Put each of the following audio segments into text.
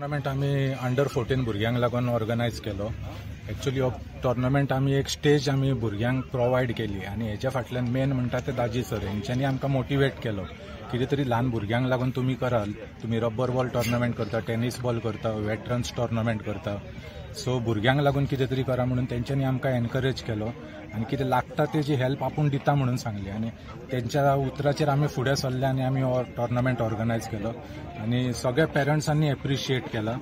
Tournament आमी under 14 भुरग्यांक लागून ऑर्गनायज केलो. एक्चुअली हो टुर्नामेंट आमी एक स्टेज आमी भुरग्यांक प्रोवायड केली आनी हेच्या फाटल्यान मेन म्हणटा ते दाजी सर हेंच्यांनी आमकां मोटिवेट केलो. कितें तरी ल्हान भुरग्यांक लागून तुमी कराल, तुमी रबर बॉल टुर्नामेंट करता, टेनीस बॉल करता, वेटरन्स टुर्नामेंट करता, सो भुरग्यांक लागून कितें तरी करा म्हणून तेंच्यांनी आमकां एनकरेज केलो आनी कितें लागता तेजी हेल्प आपूण दिता म्हणून सांगली आनी तेंच्या उतराचेर आमी फुडें सरले आनी आमी हो टुर्नामेंट ऑर्गनायज केलो आनी सगळ्या पेरंट्सांनी एप्रिशिएट केला,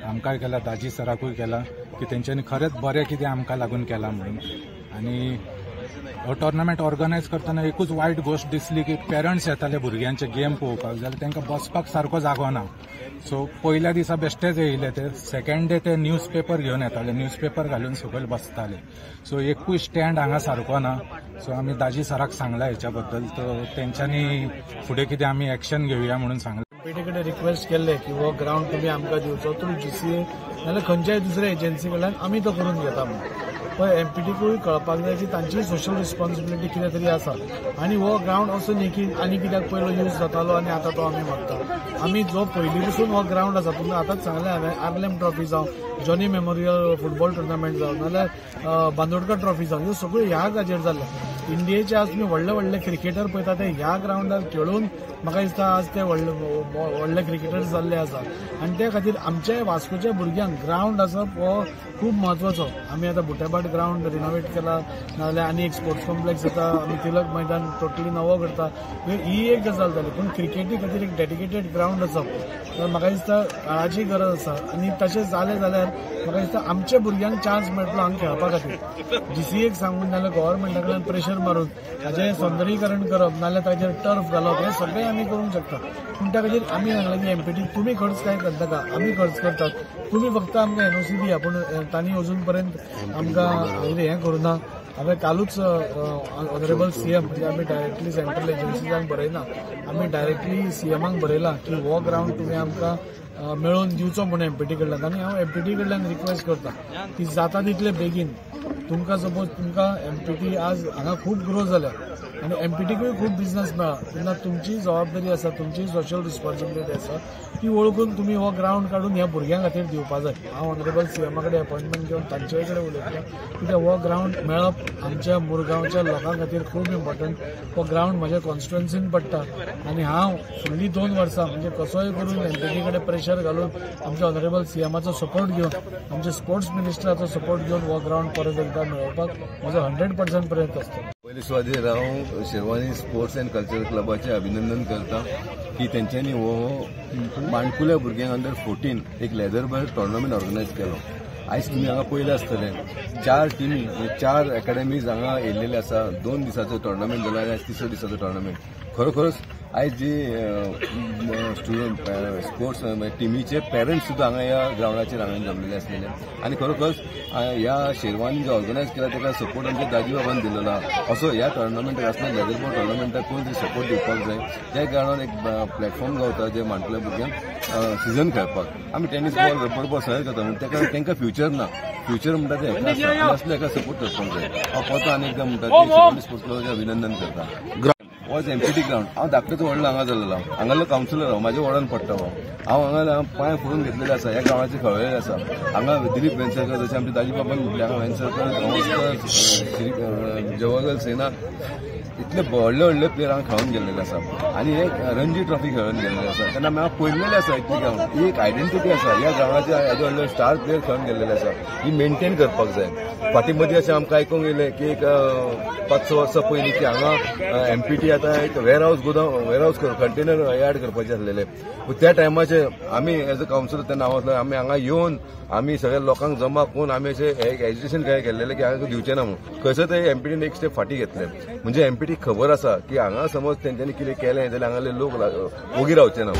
आमकांय केला, दाजी सराकूय केला की तेंच्यांनी खरेंच बरें कितें आमकां लागून केलां म्हणून. आनी हो टुर्नामेंट ऑर्गनायज करतना एकूच वायट गोश्ट दिसली की पेरंट्स येताले भुरग्यांचे गेम पळोवपाक जाल्यार तांकां बसपाक सारको जागो ना. सो पयल्या दिसा बेश्टेच येयले ते, सेकंड डे ते न्यूज पेपर घेवन येताले, न्यूज पेपर घालून सकयल बसताले. सो एकूय स्टँड हांगा सारको ना. सो आमी दाजी सराक सांगला हेच्या बद्दल, तर तेंच्यांनी फुडें कितें आमी एक्शन घेवया म्हणून सांगलें. एमपीटी कडेन रिक्वेस्ट केल्ले की हो ग्रावंड तुमी आमकां दिवचो थ्रू जीसीए नाजाल्यार खंयच्याय दुसऱ्या एजन्सी कडल्यान आमी तो करून घेता म्हणून. पण एमपीटीकूय कळपाक जाय की तांची सोशल रिस्पॉन्सिबिलिटी कितें तरी आसा आनी हो ग्रावंड असो न्ही की आनी कित्याक पयलो यूज जातालो आनी आतां तो आमी मागता. आमी जो पयलीं पसून हो ग्रावंड आसा, तुमकां आतांच सांगलें हांवें, आर्लेम ट्रॉफी जावं, जॉनी मेमोरियल फुटबॉल टुर्नामेंट जावं, नाजाल्यार बांदोडकर ट्रॉफी जावं, ह्यो सगळ्यो ह्या हाजेर जाल्ले. इंडियेचे आज तुमी व्हडले व्हडले क्रिकेटर पळयता ते ह्या ग्रावंडार खेळून म्हाका दिसता आज ते व्हडले व्हडले क्रिकेटर जाल्ले आसा आनी त्या खातीर आमच्या वास्कोच्या भुरग्यांक ग्रावंड आसप हो खूब म्हत्वाचो. आमी आतां बुटेबाट ग्रावंड रिनोवेट केला, नाजाल्यार आनी एक स्पोर्ट्स कॉम्प्लेक्स जाता, आमी तिलक मैदान टोटली नवो करता, ही एक गजाल जाली. पूण क्रिकेटी खातीर एक डेडिकेटेड ग्रावंड आसप तर म्हाका दिसता काळाची गरज आसा आनी तशें जालें जाल्यार म्हाका दिसता आमच्या भुरग्यांक चान्स मेळटलो हांगा खेळपा खातीर. जीसीएक सांगून नाजाल्यार गव्हर्मेंटा कडल्यान प्रेशर मारून ताजें सौंदर्यीकरण करप नाजाल्यार ताजेर टर्फ घालप हें सगळें आमी करूंक शकता. पूण त्या खातीर आमी सांगलें की एमपीटी तुमी खर्च कांय करनाका, आमी खर्च करतात, तुमी फक्त आमकां एनओसी दिया. पूण तांणी अजून पर्यंत आमकां हें करूं ना. हांवें कालूच ऑनरेबल सीएम, म्हणजे आमी डायरेक्टली सेंट्रल एजन्सीजांक बरयना, आमी डायरेक्टली सीएमाक बरयलां की हो ग्रावंड तुमी आमकां मेळोवन दिवचो म्हणून एमपीटी कडल्यान. आनी हांव एमपीटी कडल्यान रिक्वेस्ट करता की जाता तितले बेगीन तुमकां सपोज तुमकां एमपीटी आज हांगा खूब ग्रो जाल्या आनी एमपीटीकूय खूब बिजनस मेळ्ळा, तेन्ना तुमची जबाबदारी आसा, तुमची सोशल रिस्पॉन्सिबिलिटी आसा ती वळखून तुमी हो ग्रावंड काडून ह्या भुरग्यां खातीर दिवपा जाय. हांव ऑनरेबल सीएमा कडेन अपॉयंटमेंट घेवन तांचे कडेन उलयतलो कित्याक हो ग्रावंड मेळप आमच्या मुरगांवच्या लोकां खातीर खूब इम्पॉर्टंट. हो ग्रावंड म्हज्या कॉन्स्टिट्युएन्सीन पडटा आनी हांव फुडलीं 2 वर्सां म्हणजे कसोय करून एमपीटी कडेन प्रेशर घालून आमच्या ऑनरेबल सीएमाचो सपोर्ट घेवन आमच्या स्पोर्ट्स मिनिस्टराचो सपोर्ट घेवन हो ग्रावंड परत एकदा मेळोवपाक म्हजो 100% प्रयत्न आसतलो. पयली सुवातेर हांव शेरवानी स्पोर्ट्स अँड कल्चरल क्लबाचें अभिनंदन करता की तेंच्यांनी हो माणकुल्या भुरग्यांक अंडर 14 एक लेदर बॉल टुर्नामेंट ऑर्गनायज केलो. आयज तुमी हांगा पळयलें आसतलें, 4 टिमी 4 अकॅडमीज हांगा येयल्लेले आसा. 2 दिसाचो टुर्नामेंट जाला आनी आयज तिसरो दिसाचो टुर्नामेंट. खरोखरच आयज जी स्टुडंट स्पोर्ट्स टिमीचे पेरंट्स सुद्दां हांगा ह्या ग्रावंडाचेर हांगा जमलेले आसलेले आनी खरोखरच ह्या शेरवानी जो ऑर्गनायज केला ताका सपोर्ट आमच्या दाजी बाबान दिलेलो आसा. असो ह्या टुर्नामेंटाक आसतना लेदर बॉल टुर्नामेंटाक कोण तरी सपोर्ट दिवपाक जाय. त्या कारणान एक प्लॅटफॉर्म गावता जे माणकुल्या भुरग्यांक सिजन खेळपाक. आमी टेनीस बॉल रबर बॉल सगळें करता पूण ताका तांकां फ्युचर ना. फ्युचर म्हणटा ते हेका आसा आसले हेका सपोर्ट करपाक जाय. हांव परतो आनी एकदां म्हणटा की शेरवानी स्पोर्ट्स क्लबाचें अभिनंदन करता. Was empty ground. हांव धाकटेचो व्हडलो हांगा जाल्लो, हांगालो कावन्सिलर हांव, म्हाज्या वॉर्डान पडटा हो. हांव हांगा पांय फोडून घेतलेले आसा, ह्या ग्रावंडाचेर खेळलेले आसा. हांगा दिलीप वेंगसरकर, जशें आमच्या दाजी बाबान म्हटलें, हांगा वेंगसरकर, श्री जवाहरलाल सेना, इतले व्हडले व्हडले प्लेयर हांगा खेळून गेल्लेले आसा आनी एक रणजी ट्रॉफी खेळून गेल्लेले आसा. तेन्ना आमी हांगा पळयल्लेले आसा इतली ग्रावंड, ही एक आयडेंटिटी आसा. ह्या ग्रावंडाचे येदो व्हडलो स्टार प्लेयर खेळून गेल्लेले आसा, ही मेंटेन करपाक जाय. फाटीं मदीं अशें आमकां आयकूंक येयलें की एक 5-6 वर्सां पयलीं की हांगा एमपीटी आतां एक वेरहावस गोदाम वेरहावस कंटेनर यार्ड करपाचें आसलेलें. त्या टायमाचेर आमी एज अ कावन्सिलर तेन्ना हांव आसलो, आमी हांगा येवन आमी सगळ्या लोकांक जमा करून आमी अशें एजिटेशन काय केल्लेलें की हांगा दिवचें ना म्हणून. खंयसर ते एमपीटीन एक स्टेप फाटीं घेतले. म्हणजे एमपीटी खबर आसा की हांगा समज तेंच्यांनी कितें केलें जाल्यार हांगाले लोक ओगी रावचे ना.